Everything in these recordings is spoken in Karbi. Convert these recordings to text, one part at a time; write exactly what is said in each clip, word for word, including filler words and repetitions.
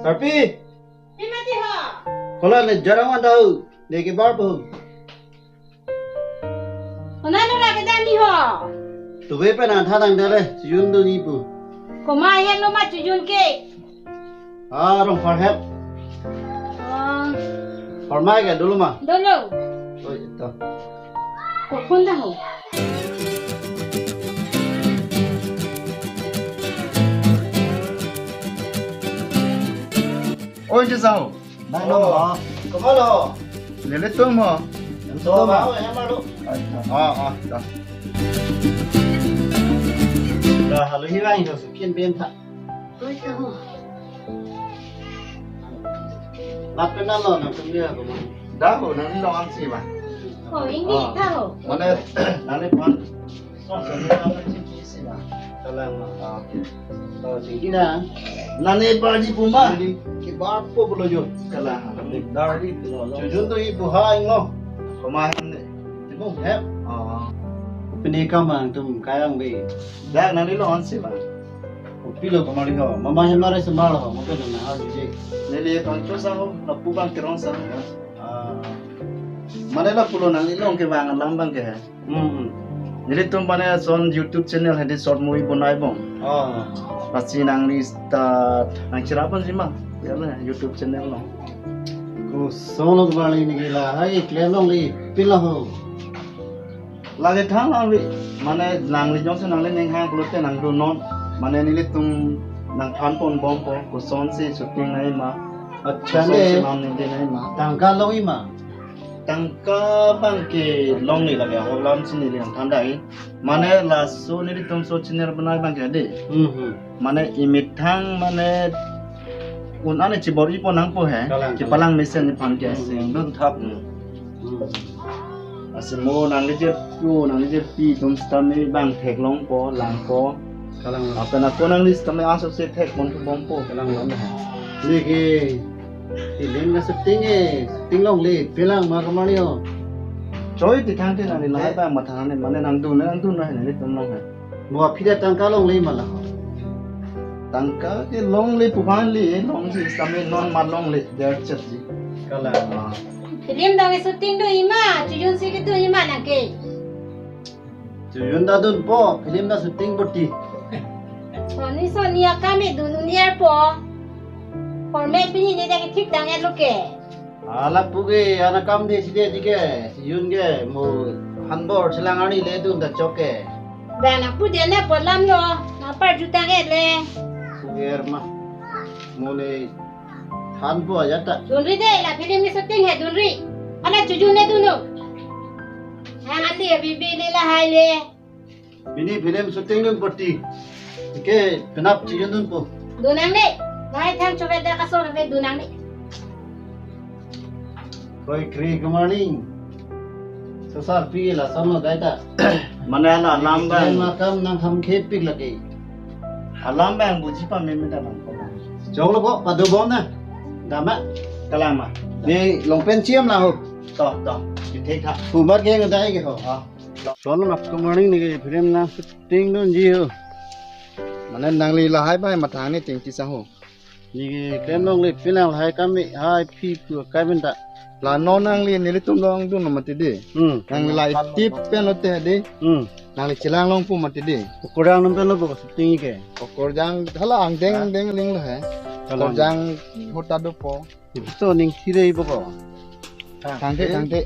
Sarpi. Pima ti ho? Kola ne jarang wan tahu. Ne ke bar po. Kona lo lagi dami ho. Tuve pen an thadang dale, chojun do ni pu. Komat hem lo ma chojun ke? Ah, rong phar hem. Ah. Phar mai ke dolo ma? Dolo. Oi, ito. Kokon dah ho. Oi, Jisao. Bang, oh, dong, oh. Komat lo? Nelitum ho. Nelitum ho. Bang, oh, ya malu. Ah, ah, dah. Dah, halo hi bang, itu sekian bentha. Oi, tahu. Lapen nalo, nangtum dia, komat. Dah, ho, nangli long-an si, bang. Oh, ini, ah, tahu. Mane, nangliphan. Kalang ma. Ah, okay. Oh, sige na. Nani barji puma. Nani ke bar po pulo jo. Kalang. Dari pulo. Chojun do-i pu ha ingno. Komat hem ne? Tibung hem. Oh. Pini kam nangtum kayang be. Dak nani long-an si ma. Kopilo komat ho. Mama hem nare semal ho. Mungkin na ha je. Neli kangcho sa ho. Lapu bang kerong sa ho. Ah. Mane lapulo nangli long ke bang alam bang ke. Hmm. Nelitum mane son YouTube channel hadi short movie bonai bom. Oh. Pasi nangli start nangcherap ponji ma. Ya na YouTube channel lo. Koson lo kali neli lahai klem longle pilo ho. Lagi thang avi mane nangli jongsi nangli ning hang pulote nangdunnon. Mane nelitum nangthan pon bompo koson si shooting nangji ma. Acha koson si ne. Nam ningje nangji ma. Tangka long-i ma. Tangka bang ke longle lagi ahok alam si neli nangthan dai. Mane laso nelitum so channel bonai bang ke de. Hmm, hmm. Mane imithang mane un-an chibor-i pon nangpo he. Kalang, kalang. Kepalang mesen ni phan ke. Hmm, sing dun thap. Hmm. Hmm. Asi mo nangli je pu, nangli je pi atum sitame bang theklongpo, langpo. Kalang. Lapen ako nangli sitame aso se thek pon thu bompo. Kalang, kalang. Neli ke film na shooting e, shooting longle, pilang ma komat ho. Choi ti thang te nangli lahai, eh, bang matha ne, mane nangdun, nangdun na nelitum long he. Mo aphi ta tangka longle ma la ho. Tangka ke longle pu bang le, long si sitame non ma longle, der chet ji. Kalang. Ah. Film dong shooting do-i ma, chojun si kedo-i ma nang ke. Chojun ta dunpo, film ta shooting boti. Soni soni akam e dun un-e po. Format pini ne ta ke thik tang-et lo ke. Ala puke, anakam de side dike, chojun ke, mo hanbor chelang arni le dun ta chok ke. Bang nangpu dia ne pu alam lo, nangpar jutang-et le. Puke ma, mo le thanpo ajat ta. Dunri de, la film ni shooting he dunri. Ala chojun ne dunnon. Hang ati ya bibi le lahai le. Pini film shooting dun poti. Ke penap chojun dunpo. Dun nangne. Lahai thang chovet dak aso ave dun nangne. Koi kri, good morning. So Sarpi lason lo dai ta. Mane ala alam bang. Makam nang ham khepik lagi. Alam bang buji pameme ta bang. Jong lo ko pado bom na. Dama. Kalang ma. Ne long pen chiam la ho. To, to. Thik thak. Umar ke ngadai ke ho. Ah. Son of good morning neli film nang shooting dunji ho. Mane nangli lahai bang matha ne ting ti sa ho. Neli klem longle pilang lahai kami hai phi pu kai benta. La non nangli nelitum long dun mati de. Hmm. Nangli lai tip pen lote de. Hmm. Nangli chelang longpo mati de. Okorjang num pen lo bo shooting ke. Okorjang hala angdeng, ha? Angdeng ling lo he. Kalang. Okorjang hota dopo. So ning thire ibo ko. Thangte, eh, thangte.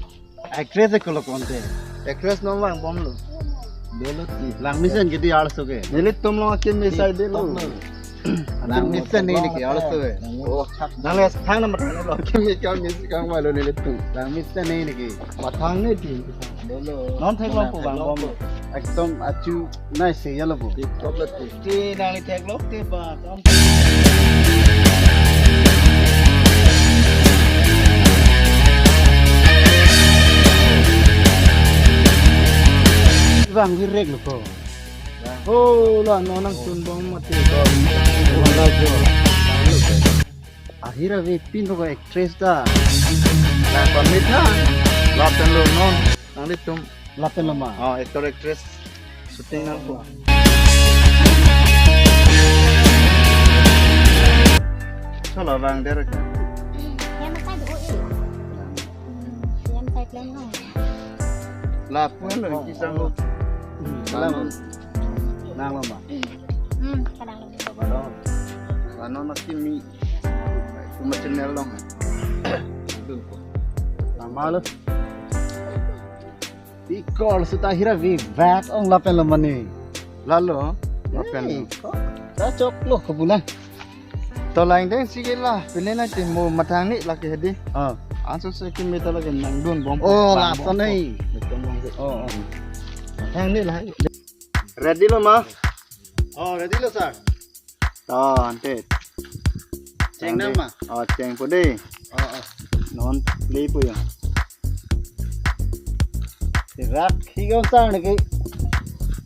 Actress e kolok onte. Actress non bang bom lo. Dolo ti. Langmesen ke di arso ke. Nelitum lo akim mesai de lo. Langmesen ne ke arso ke. Oh, nang le thang na matang lo. Akim me kang mes kang ma lo nelitum. Langmesen ne ke. Matang ne ti. Dolo. Non theklongpo bang bom lo. Ekdom achu nice se yalo bo. Tip top lo ti. Ti nangli theklong te ba. Bang virek lo ko. Oh, la non nangchun bom mati. Ahira ve pin ko actress ta. La pamita. Lapen lo non. Nanglitum. Lapen lo ma. Oh, actor actress. Shooting nangpo. Kalau bang der ka. Hem side o e. Hem side lang ho. Lapu lo kisang ho. Lang. Nang lo ma. Hmm, kadang lo. Apa lo? Ano na kimi. Cuma channel long. Dun ko. Nama lo. Ikor suta hira vi vak ong lapen lo mane. Lalo, lapen lo. Hey, kok. Ta choklo ko bula. To lang deng sige la, pine na ti mo mathang ni lake hedi. Ah. Anso se kimi to lake nangdun bom. Oh, bom, la bom, to bom. Nei. Beton bom. Oh, oh. Mathang ni la. Ready lo ma? Oh, ready lo sir. To, ante. Cheng nang ma? Oh, cheng po dei. Oh, oh. Non play po yo. Rak hi kong sang ni ki.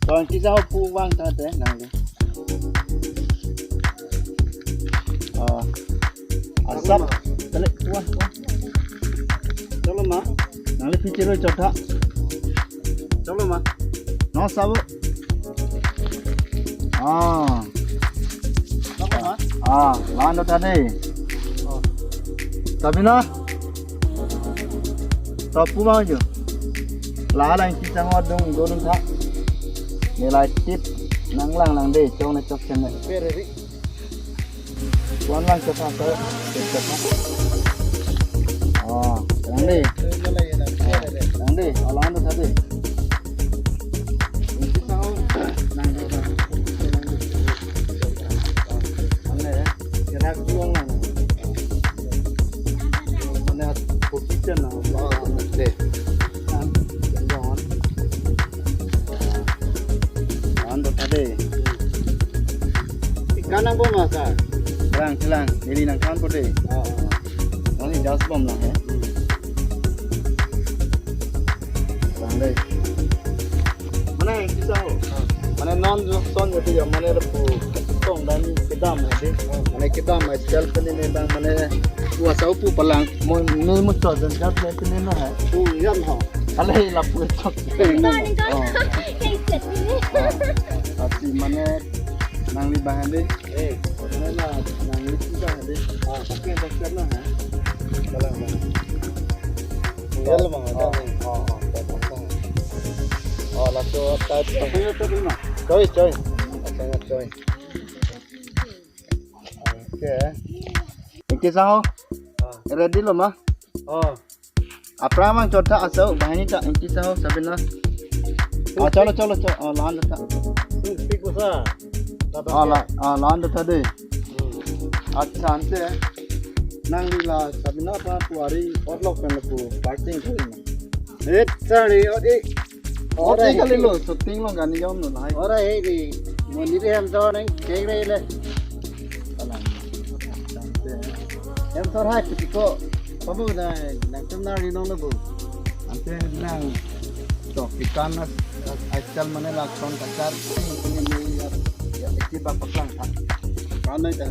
Kong kisang ho pu vang ta te nang ki. Oh. Asap. Tele tua tua. Chalo ma. Nangli pichiro chotha. Chalo ma. No sabu. Ah. Chalo ma. Ah, lan do tadi. Oh. Sabina. Topu ma jo. La lang kisang ho dung dung tha. Nilai tip nang lang lang dei, chong ne chok chen ne. Very. Wan lang chok ha, chok ha. Oh, lang dei. Lang dei, alang do tadi. Ini tahu, nang dei. Mana ya? Kira kurang mana? Mana position na? Oh, dei. Kan, jangan. Ando tadi. Ikan nang bom asa? Lang, lang. Neli nangkan po dei. Oh. Neli jas bom lang he. Lang dei. Mana yang kisang ho? Mana non jo son jo ya mana lapu tong dan kedam he dei. Mana kedam he sel pene ne dang mana kuasa upu palang. Mo ne mo to dan jat ne pene no he. Pu yan ho. Kale lapu tok. Ning ko, ning ko. Oh. Kayak set ini. Oh. Tapi mana nangli bang he dei. Eh, mana na nangli kita he dei. Ah, tapi yang pakai na he. Kalang bang. Tinggal bang. Oh, oh, oh. Oh, langsung tadi. Apa ya tadi mah? Choi, choi. Sangat choi. Okay. Ingki sang ho. Ah. Ready lo ma? Oh. Aphrang mang chotha asau banghini ta ingki sang ho Sabina. Ah, chalo, chalo, chalo. Oh, lan ta. Tung pik usa. Oh, la, ah, lan ta dei. Hmm. Accha, ante. Nangli la Sabina pa puari otlok pen lapu parking kali ma. Eh, sorry, ot ik. Ot ik kali lo, shooting lo gani jom lo nai. Ora he di. Mo ni hem to neng keng re le. Alang. Hem to hai piti ko. Pabu na nang tum na ri nong lo bu. Ante nang to ikan na ajkal mane la son kachar ni ni ya ya iki ba paklang tha. Kan nai ta.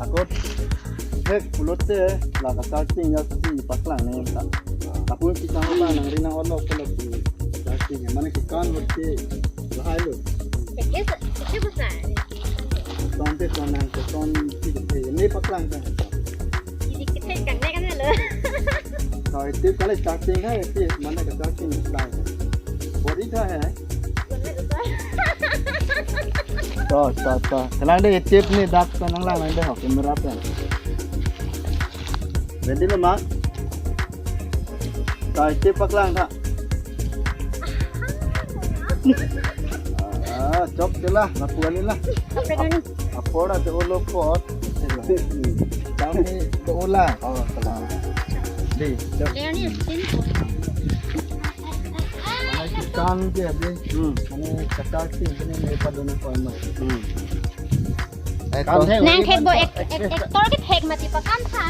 Ako thek pulote la kachar ting ya si paklang ne ta. Apun kita apa nang ri nang otlok pulote. Kachar ting mane ikan pulote lahai lo. Eke eke besar. Ton te ton nang te ton si te ne paklang ta. Ini kita kan ne kan lo. Koi tip kali kachar ting hai tip mane kachar ting lai. Bori tha hai. To, to, to. Kalang dei tip ni dak ta nang lang nang dei ho camera pen. Ready lo ma? To tip paklang tha. Ah, chok te la, lapu ani la. Apa ni? Apor ate ulo pot. Kami do ula. Oh, salam. Dei, chok. Leon ni skin. Mane ikan dia dei. Hmm. Mane kachar ting ini ne padon ko ma. Hmm. Kan to. Nang thek bo ek, ek, actor ke thek mati pakan tha.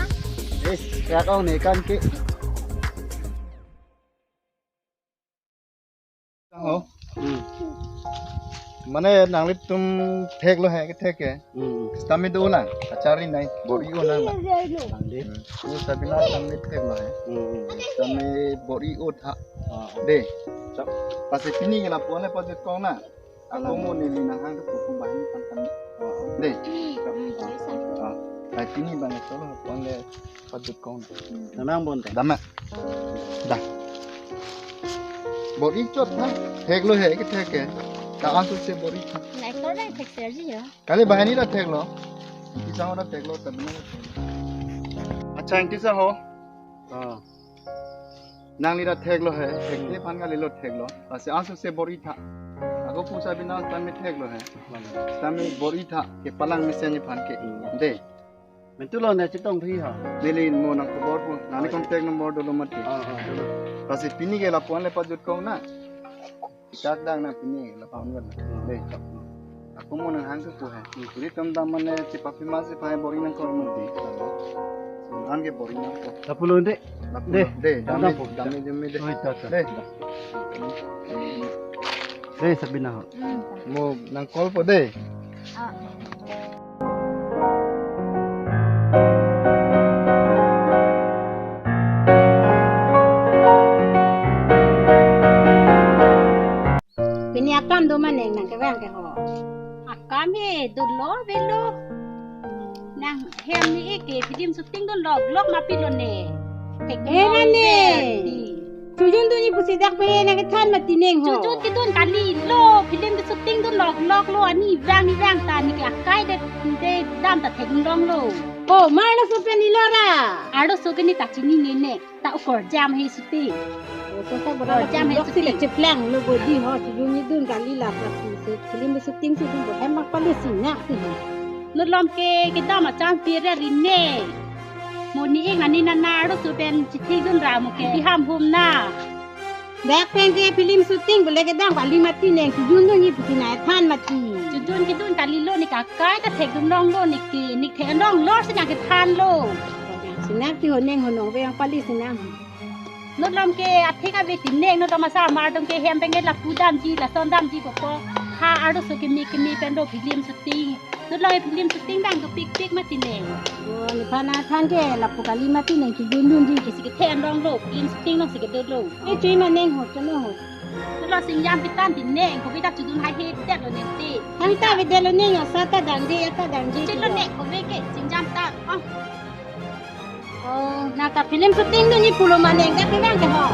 Eh, ya kong ne kan ke. Oh. Hmm. Mane nanglitum thek lo he ke thek ke. Hmm. Sitame do lang, kachari nai, bor-i o nang la. Ande. Hmm. Ni Sabina sitame thek lo he. Hmm. Sitame bor-i o tha. Ah. Dei. Chok. Pasi pini ke lapu ne pasi kong na. Ako mo neli nang hang ko pu bahini kan kan. Ah. Dei. Chok. Hmm, biasa. Ah. Hai Pini bang cholo pon le pajut kong. Nanang bon ta. Dam na. Da. Bor-i chot na. Theklo he, kethek ke. Ta ansose bor-i tha. Nai kor nai thek serji ho. Kali banghini ta theklo. Kisa ho ta theklo, ta bini ta theklo. Acha, kisa ho. Ah. Nangli ta theklo he, thekte aphan kalilo theklo. Lasi ansose bor-i tha. Ako pusa bina tame theklo he. Tame bor-i tha, kepalang mesen aphan ke. De. Mentulo ne chetong phi ha. Neli mo nang khobor po. Nangli contact number dolo mati. Ah, ah, dolo. Lasi pini ke lapu-an le pajut kong na. Kak dang na pini lapu-an kan. De. Ako mo nanghang ke po he. Kuri tom dam mane chepa phi masi pa bor-i nangkor mati. An ke bor-i nangkor. Lapulo de. Lapulo. De. De, dam dam dam po. Dam dam de. Oi, ta, ta. De. De, Sabina ho. Hmm. Mo nang call po de. Ah. Pini akam do maneng nang kevang ke ho. Akam he dolo velo. Nanghem ni eke film shooting dun lok lok ma pilo ne. Thek eh, dun nane. Di. Chojun dunji pusi dak pe nang kethan mati neng ho. Chojun kedun kalilo, film ke shooting dun lok lok lo, ani vang ni vang ta ni ke akai de de dam ta thek dun longlo. Oh, ma arloso pen ilo ra. Arloso ke ni ta chinine ne. Ta okorjam he shooting. Oh, to sa bora okorjam he lok si shooting. Cheplang lo bodi ho, chojun ni dun kali la prasi se film shooting si dun bo hem mak pali si na si. Nulom ke kedam a chance pira rine. Mo ni ing ani nana arloso pen chithi dun ra mo ke biham hum na. Dak pen ke film shooting bole kedam kali mati neng, chojun dunji pusi nang than mati. Chojun kedun kalilo ni kakai ta thek dun longlo ni ke, ni thek longlo si nang kethan lo. Sinak ti ho neng ho nong veng pali sinak. Nulom ke athek ave ti neng, nulom asar mar dong ke hem pengen lapu damji, lason damji ko ko. Ha arloso keme keme pen do film shooting. Nulom film shooting dang dopik pik mati neng. Oh, nephan nang than ke lapu kali mati neng chojun dunji. Ke si kethan longlo, film shooting long si kedolo. Eh, chui ma neng ho, chano ho. Nulom singjam pitan ti neng, ko bida chojun hai he pitan lo neng ti. Hang ta bida lo neng, asa ta dangji, ata dangji. Chelo neng, ko be ke singjam ta. Oh. Oh, nang ta film shooting dunji pulo ma neng, dak kevang ke ho.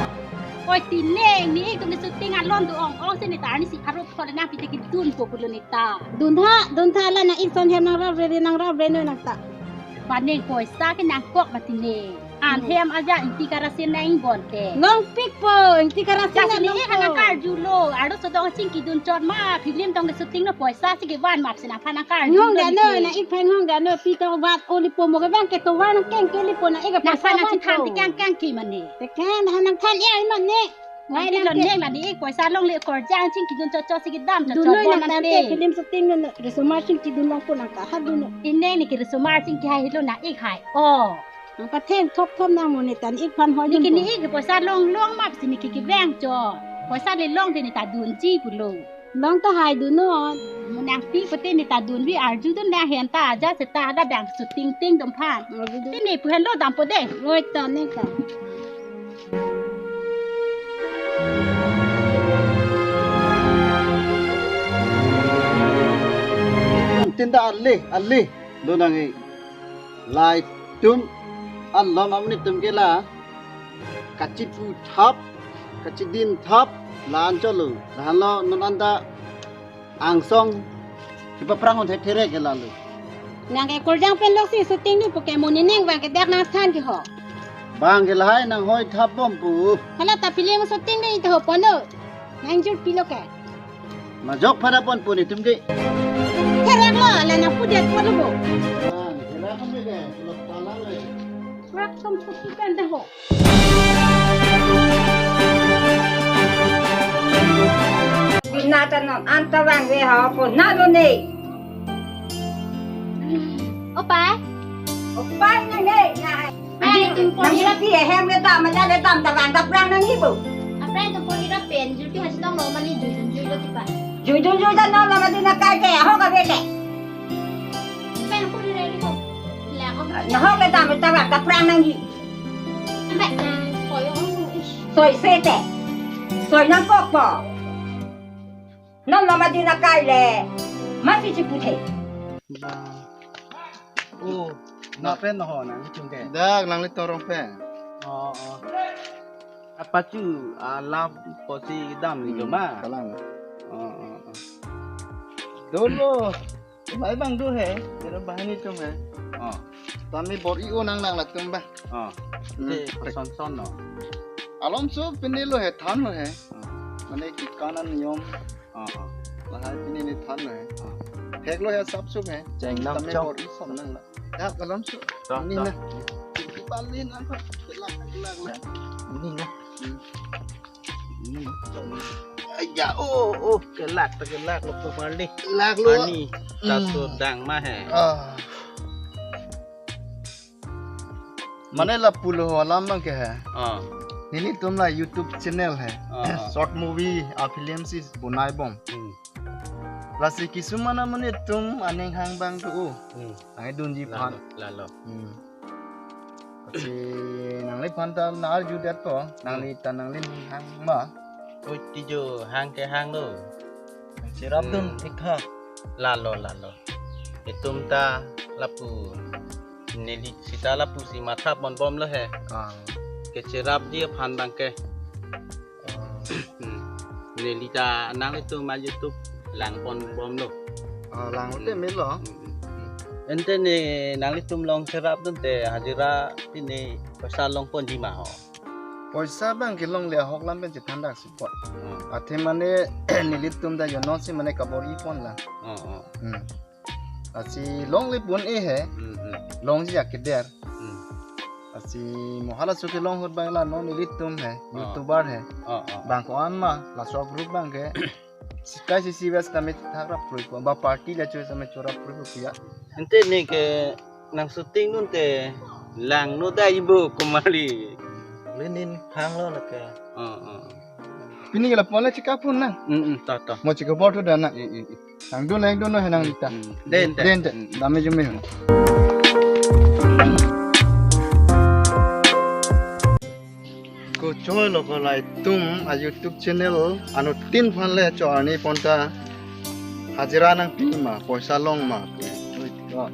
Oi ti neng, ni ik tum shooting alon do ong ong si ni ta ni si pharo phor nang pite kedun po pulo ni ta. Dun tha, dun tha la nang ik son hem nang rap re nang rap re noi nang ta. Ba neng poisa ke nangkok mati neng. An hem aja ingti karasin nang ingbon te. Longpik po, ingti karasin nang longpik po. Kasi ni ik nang karjulo, arloso dong chingki dun chot ma, film tong ke shooting lo poisa si kevan map si nangphan nang karjulo. Hong dano, na ik phan hong dano, pi tong vat o lipo mo kevang ke tovar nang keng ke lipo na ik nang poisa phan nang van chithan po. Ti keng keng ke mane. Te keng dah nang than ya mane. Nang ti lon neng la ni ik poisa longle okorjang chingki dun chot chot si kedam chot chot bon nang te. Film shooting no, risomar chingki dun longpo nang kaha dun no. Ti neng ni ke risomar chingki hai hilo na ik hai. Oh. Nang patheng thop thop nang mo ni tan ik phan hoi ni ke ni ik poisa long long map si ni ke kevang cho. Poisa le long te ni ta dunji pulo. Long ta hai dun non. Mo nangpi pute ni ta dunvi arju dun nang hen ta aja seta ada bang shooting ting dum phan. Arju dun. Ti ni pu hen lo dampo de. Oi ta neng ta. Tin ta ale ale. Lo nang e. Lai tum an lom amni tum ke la kachipu thap, kachidin thap, la-an cholo. Lahan lo non anta angsong kipaprang on the therek ke lalo. Nang ke okorjang pen lok si shooting ni po ke mo ni neng bang ke dak nang than ke ho. Bang ke lahai nang hoi thap bom pu. Hala ta film shooting ni ta ho pono. Nang jur pilo ke. Majok pada pon pon itum ke. Therak lo, la nang pudet pon lo bo. Ah, therak kan bebe, lo talang le. Rak som puti kan dah ho. Bina ta non anta vangve ho po na lo ne. Opai. Opai na ne na. Pai tum pon ira. Nang pi hem le dam, aja le dam ta vang kaprang nangji bo. Aprai tum pon ira pen jui pi hasi dong lo mani jui jui jui lo tipa. Jui jui jui ta non lo mani na kai ke ho ka be ke. Pen pon ira ri ko. La ko. Na ho ke dam ta vang kaprang nangji. Ambe na koi ong ish. Soi se te. Soi nangkok po. Non lo mani na kai le. Masi chiputhe. Ba. Oh. Nang pen ho nangtum ke? Dak nanglitum arong pen. Oh, oh. Apachu, ah, love pusi dam ni Hmm, cuma. Kalang. Oh, oh, oh. Dolo. Bai bang do he, jera bahani tum he. Oh. Tame bor-i-o nang nang latum ba. Oh. Hmm. Te personson no. Alomso pine lo he, than lo he. Oh. Mane kikanan niyom. Oh, oh. Lahai pine ne than lo he. Oh. Thek lo he, sap sup he. Jeng nam Tame chok. Bor-i som nang la. Ya, alomso. Tok, Ini tok. Na. Bali nang pa. Kelak, kelak, kelak. Ini na. Hmm. Hmm. Ya, oh, oh, kelak, kelak, lo pemali. Lak lo. Pani, Hmm. Taso dang ma he. Ah. Mane lapu lo alam bang ke he. Ah. Nelitum la YouTube channel he. Ah, ah. Short movie, a film si bonai bom. Hmm. Lasi kisuman amonit atum aning hang bang tu, oh. Hmm. Ang dunji Lalo, phan. Lalo. Hmm. Lasi nangliphan ta na arju det ko, nangli ta nangli hang ma. Oi, tijo hang ke hang lo. Cherap dun Hmm. Thik tha. Lalo, lalo. Itum ta lapu neli sita lapusi matha pon bom lo he. Ah. Kecherapji aphan bang ke. Hmm. Neli ta nanglitum a YouTube lang pon bom lo. Ah, lang te Hmm. Mil lo. Hmm, hmm, hmm. Ante ne nanglitum long cherap dun te hajira pine poisa long ponji ma ho. Poisa bang ke longle ahok lam pen chethan dak si pot. Hmm. Athe mane nelitum ta jono si mane kabor-i pon la. Hmm, hmm. Hmm. Lasi longle pon e he. Hmm, hmm. Longji akeder. Hmm. Lasi mo halaso kelong ahut bang la non nelitum he, Ah. YouTuber he. Ah, ah. Bang ko-an ma, laso group bang ke. Sikai si si wes tame thak rap prui ko, ba party le chu tame chorap prui ko kiya. Ante ne ke nang shooting dun te lang no dai bo kumali. Lenin hang lo na ke. Ah, ah. Pini ke la pon le chika pun na. Hmm, hmm, ta, ta. Mo chika bor tu da na. Hmm, hmm, hmm. Nang dun, nang dun no he nang ta. Hmm. Den, den. Den, den. Hmm. Dame jume ho. Ko choi lo ko la itum a YouTube channel anuttin phan le cho arni pon ta hajira nangpi ma, poisa long ma.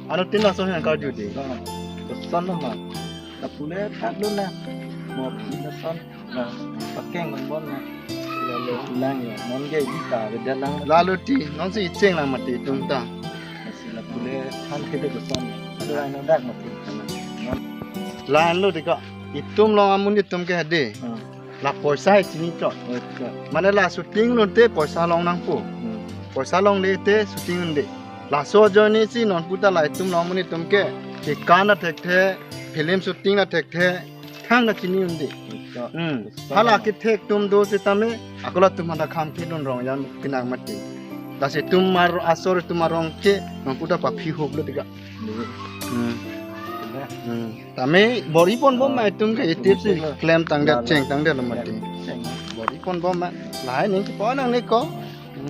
Anuttin laso he nang karju di. Koson lo ma. Lapu le thak dun na. Mo pini koson. Na, pakeng bom bom na. Lalo lang ya. Non ge di ta, beda lang. Lalo ti, non si icheng lang mati itum ta. Lasi lapu le than thede koson. Ado ai no dak mati. Lang lo di ko. Itum long amonit atum ke hade. Hmm. La poisa he chini chot. Acha. Mane la shooting lo te poisa long nangpo. Hmm. Poisa longle te shooting un-e. Laso ajoine si non puta la itum long amonit atum ke. Kekan ta thekthe, film shooting ta thekthe, thang ta chini un-e. Acha. Hmm. Acha. Hala kethek atum do setame, ako latum handa kham thidun rong yan pinang mati. Lasi itum mar asor itum arong ke, non puta paphi hop lo tiga. Hmm. Hmm. Tame bor-i pon bom ma itum ke itip si klem tangdet cheng tangdet lo mati. Bor-i pon bom ma. Lahai ning kepon nang ne ko. Hmm.